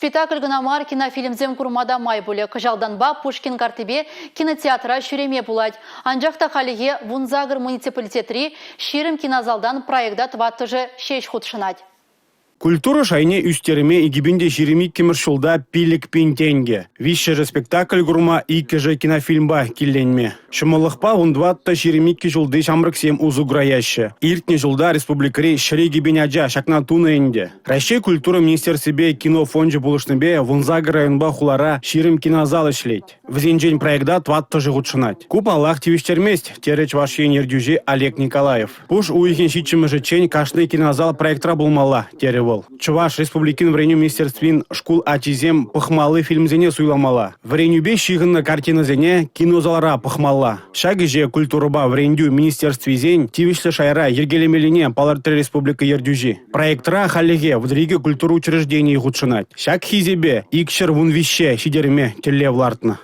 Спектакль кӑна мар, кинофильмсем курма та май пулӗ. Кӑҫалтанпа Пушкин карттипе кинотеатра ҫӳреме пулать. Анчах та хальлӗхе 18 муниципалитетри 20 кинозалтан проекта тӑваттӑшӗ ҫеҫ хутшӑнать. Культура шайне ӳстерме 2022-мӗш ҫулта 5 000 тенкӗ. Виҫҫӗшӗ спектакль курма, иккӗшӗ кинофильмпа килленме. Ҫӑмӑллӑхпа 14-22 ҫулти ҫамрӑксем усӑ кураяҫҫӗ. Иртнӗ ҫулта республикӑри 102 пин ача ҫакна тунӑ ӗнтӗ. Раҫҫей культура министерствипе кино фончӗ пулӑшнипе 18 районпа хулара 20 кинозал ӗҫлет. Вӗсенчен проекта тӑваттӑшӗ хутшӑнать. Ку, паллах, тивӗҫтермест, терӗ Чӑваш Ен ертӳҫи Олег Николаев. Пуш уйӑхӗн ҫиччӗмӗшӗччен кашни кинозал проектра пулмалла, терӗ вӑл. Чӑваш Республикин вӗренӳ министерствин шкул ачисем пӑхмалли фильмсене суйламалла. Вӗренӳпе ҫыхӑннӑ картинӑсене кинозалра пӑхмалла. Ҫак ӗҫе культурӑпа вӗрентӳ министерствисен тивӗҫлӗ шайра йӗркелемеллине палӑртрӗ республика ертӳҫи. Проектра хальлӗхе 32 культура учрежденийӗ хутшӑнать. Ҫак хисепе 213-е ҫитерме тӗллев лартнӑ.